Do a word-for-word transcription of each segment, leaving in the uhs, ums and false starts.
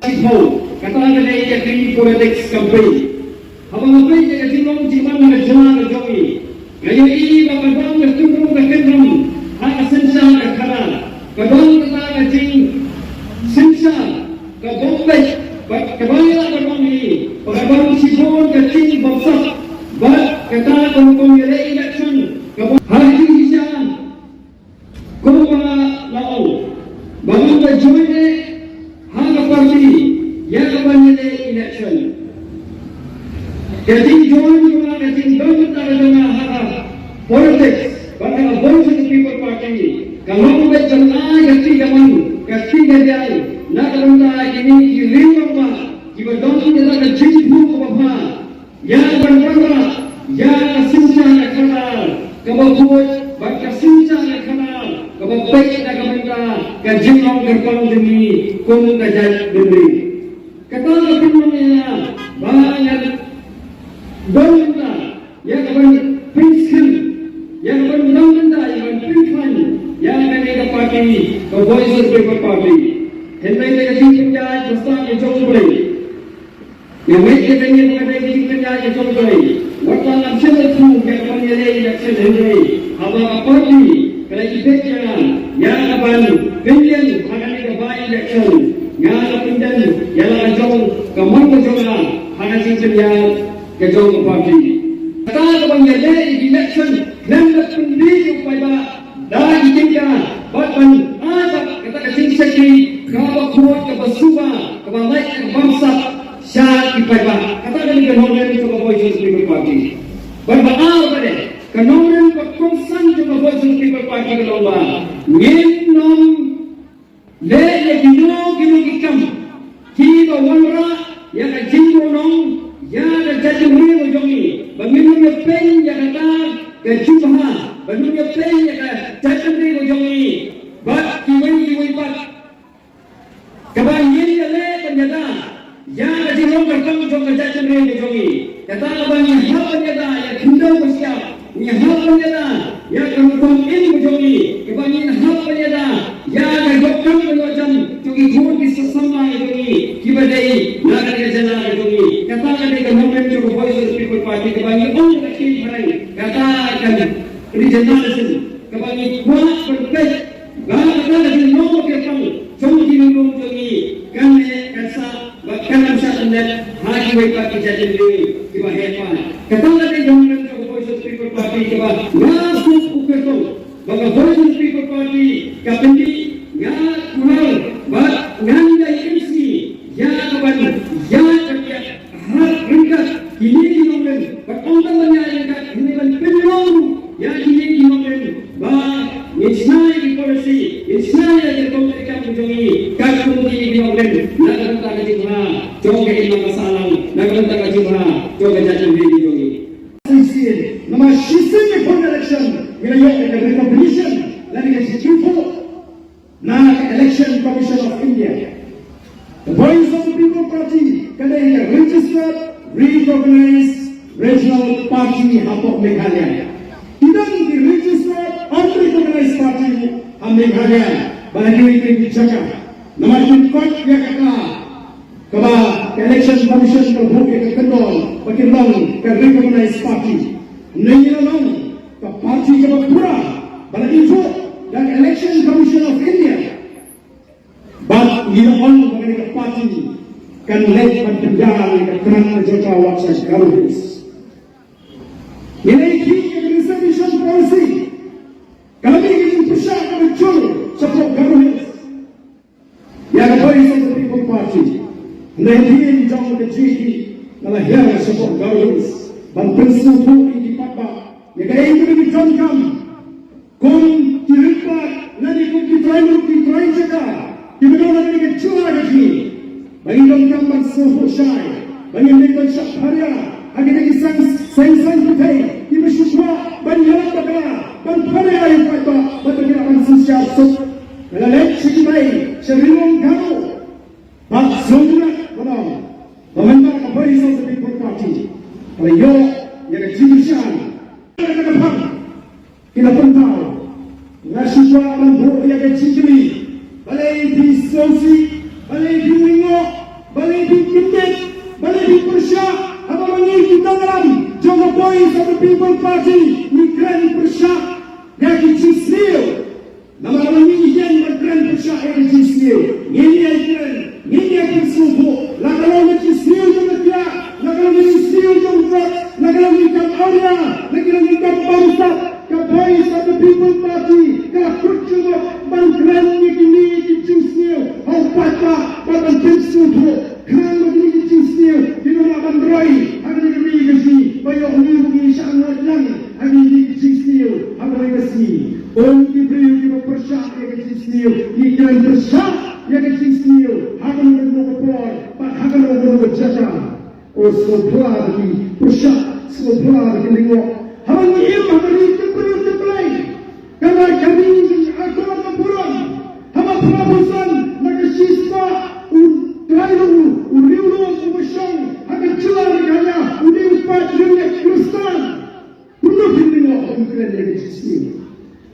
Shiphew, kata ka dei ïa ka politics campaign. Haba nga peit ïa ka jinglong jingman ka jylla ka jong ngi, nga ïohi ba ka don ka kynrum ka kynrum ha ka synshar ka khadar. Ka don kata ka jingsynshar ka bym beit bad kaba ïa ka don hi ba ka don shibun ka jingbamsap bad kata ka hukum ïaleh election ka bym ha ka jingshisha. Kumba la ong ba ngan da join ne ha ka party ïa ka ban ïaleh election. Ka jingjoin kumba ka jingdon bynta ka jong nga ha ka politics bad ha ka Voice of the People Party ka long beit ban ai ka ti ka man ka ti ka jaiñ na ka bynta kine ki riew rangbah kiba don ïa ka jingthmu kaba bha. Ïa ban wanrah ïa ka synshar ka khadar kaba khuid bad ka synshar ka khadar kaba peit na ka bynta ka jinglong kyrpang jong ngi kum ka jaitbynriew. Kata ka pynlong ïa nga ba ngan don bynta ïa ka ban pynskhem, ïa ka ban don bynta, ïa ka ban pynkhlaiñ ïa kane ka party ka Voice of People Party. Hynrei da ka jingpynïaid bad ka jong U Blei, nga ngeit ïa kane ba ka dei ka jingpynïaid ka jong U Blei. Wat la ngan sngewthuh ïa ka ban ïaleh election, hynrei haba ka party ka la ïabeit ïa nga ïa ka ban pynïeng ha kane ka by-election, nga la pyndem ïa la ka jong ka mon ka jong nga ha ka jingpynïaid ka jong ka party. Kata ka ban ïaleh election khlem da pynbiej ïa u paidbah da ki jingkha bad ban ai pat kata ka jingshakri kaba khuid, kaba suba, kaba lait, kaba bamsap sha ki paidbah. Kata ka dei ka nongrim jong ka Voice of the People Party. Bad ba ar pat, ka nongrim ba kongsan jong ka Voice of the People Party ka long ba ngin ym leh ïa kino kino ki kam kiba wanrah ïa ka jingbun ïa ka jaitbynriew ka jong ngi, ba ngin ym ïapeiñ ïa kata ka jubab, ba ngin ym ïapeiñ ïa ka jaitbynriew ka jong ngi bad kiwei kiwei pat. Kaba ngin ïaleh ban ïada ïa ka jinglong kyrpang jong ka jaitbynriew ka jong ngi. Kata kaba ngi hap ban ïada ïa ka khyndew ka shyiap, ngi hap ban ïada ïa ka rukom im ka jong ngi. Kaba ngin hap ban ïada ïa ka dohkam ka dohjam jong ki khun ki samla ka jong ngi kiba dei na ka jylla ka jong ngi. Kata ka dei ka nongrim jong ka Voice of the People Party kaba ngi ong ka ktien phareng, kata ka regionalism, kaba ngi kwah ban peit ba kata ka jinglong kyrpang jong ki nongrim jong ngi kan leh kan sah bad kan ym shah lyndet ha kiwei pat ki jaitbynriew kiba heh pat. Kata ka dei ka nongrim jong ka Voice of the People Party kaba nga sngewthuh kyrtong ba ka Voice of the People Party ka pyni nga kular bad ngan ïai imsngi ïa ka ban ïaid ban ïaid hap ryngkat kine ki nongrim bad ym tang ban ïaid ryngkat hynrei ban pynlong ïa kine ki nongrim ba ngin shna ïa ki policy, ngin shna ïa ki rukom treikam ka jong ngi katkum kine ki nongrim na ka bynta ka jingbha jong ka imlang ka sahlang, na ka bynta ka jingbha jong ka jaitbynriew ka jong ngi. Shisien, namar shisien ïa ka election ngi la ïoh ïa ka recognition lane ka jingithuh na ka Election Commission of India. The Voice of the People Party ka dei ka registered recognized regional party hapoh Meghalaya. Ki don ki registered unrecognized party ha Meghalaya bad ha kiwei kiwei ki jaka. Namar kin koit ïa kata kaba ka Election Commission ka la buh ïa ka kyndon ba kin long ka recognized party. Ngi la long ka party kaba pura ba la ithuh da ka Election Commission of India. Bad ngi la ong ba kane ka party kan leit ban pynïar ïa ka tnat ka jong ka wat sha Garo Hills. Ngi la ïohi ïa ka reservation policy ka la mih ka jingpyrshah kaba jur shapoh Garo Hills. Ïa ka Voice of the People Party, na ka liang jong ka J P, nga la hiar shapoh Garo Hills ban pynsngewthuh ïa ki paidbah ïa kaei kaba ngi donkam kum ki rangbah lane kum ki trai luk, ki trai jaka kiba don ha kane ka jylla ka jong ngi. Ba ngi donkam ban sngewthuh shai, ba ngin leit ban shah pharia ha kine ki seng, seng saiñ pyrthei kiba shu kwah ban ïalap bakla, ban pharia ïa ki paidbah bad ba ki lah ban synshar suk. Nga la leit sha Dubai, sha Ri Lum Garo, bad sngewtynnat ba long ba mynta ka Voice of the People Party ka la ïoh ïa ka jingkyrshan. Ki la pynpaw, nga shu kwah ban buh ïa ka jingkylli. Balei phi sngewsih, balei phi lyngngoh, balei phi kyndit, balei phi pyrshah? Haba ma ngi ki nongïalam jong ka Voice of the People Party ngi kren pyrshah ïa ki jingsniew. Namar ma ngi ïeng ban kren pyrshah ïa ki jingsniew, ngin ïa kren, ngin ïa pynsngewthuh. La ka long ka jingsniew jong ka thiah, la ka long ka jingsniew jong ka, la ka long ki kam awria, la ka long ki kam bamsap. Ka Voice of the People Party ka la kut jingmut ban kren ïa kine ki jingsniew ha u paidbah bad ban pynsngewthuh. Khnang ba kine ki jingsniew kin ym lah ban roi ha kane ka ri ka jong ngi, ba ïoh ngi ruh ngin shah ngeit lang ha kine ki jingsniew ha kawei ka sngi. Ym ki briew kiba pyrshah ïa ka jingsniew, ngi kren pyrshah ïa ka jingsniew ha kano kano ka por bad ha kano kano ka jaka. O, sngewphylla ba ki pyrshah, sngewphylla ba ki lyngngoh. Haba ngi im ha ka ri tip briew tip Blei, ka la ka ri jong ka akor ka burom. Haba phra phew san na ka shispah u trai ruh, u riewlum uba shong ha ka jylla Meghalaya u dei u paid riewngeit Khristan. Kumno phi lyngngoh ba ngi kren ïa ka jingsniew?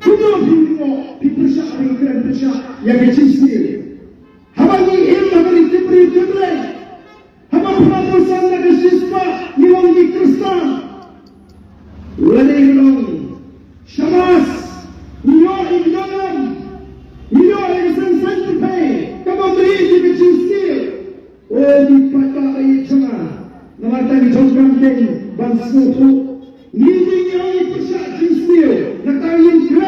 Kumno phi lyngngoh, phi pyrshah ba ngi kren pyrshah ïa ka jingsniew? Haba ngi im ha ka ri tip briew tip Blei, haba phra phew san na ka shispah ngi long ki Khristan. Lane ngi long, shabas, ngi ïoh ïa ka jingim, ngi ïoh ïa ka seng saiñ pyrthei kaba mih na ka jingsniew. O ki paidbah ba ïeit jong nga, namar kata ngi donkam kein ban sngewthuh. Ngi, ngi, ngi ong ngi pyrshah jingsniew, nangta ngin kren